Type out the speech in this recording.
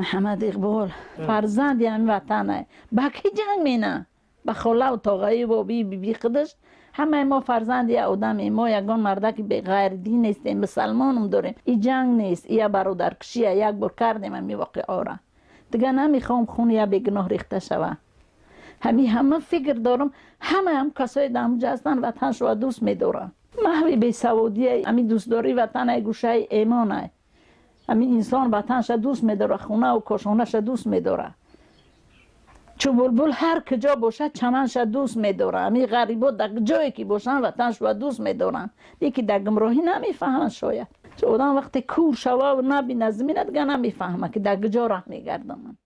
Муҳаммад Иқбол фарзанди ҳамин ватане. Ба кӣ ҷанг мена? Ба холаву тоғаи боби биби худаш? Ҳамаи мо фарзанди як одамем. Мо ягон мардаки ғайридин нестем, мусалмонум дорем. И ҷанг нест, ия бародаркушия. Як бор кардем ҳамин воқеаро, дигар намехоҳам хуни як бегуноҳ рехта шава. Ҳамин ҳама фикр дорам, ҳама ҳам касое дар ҳамҷа ҳастанд, ватаншоа дӯст медоранд. Маҳви бесаводия. Ҳамин дӯстдории ватан ай гӯшаи эмонай. Ҳамин инсон ватанша дӯст медорад, хонаву кошонаша дӯст медорад. Чу булбул ҳар куҷо бошад, чаманша дӯст медорад. Ҳамин ғарибо дар ҷое ки бошанд, ватаншоа дӯст медоранд, леки дар гумроҳӣ намефаҳманд. Шояд одам вақте кур шававу набинад замина, дигар намефаҳмад, ки дар куҷо раҳ мегардонанд.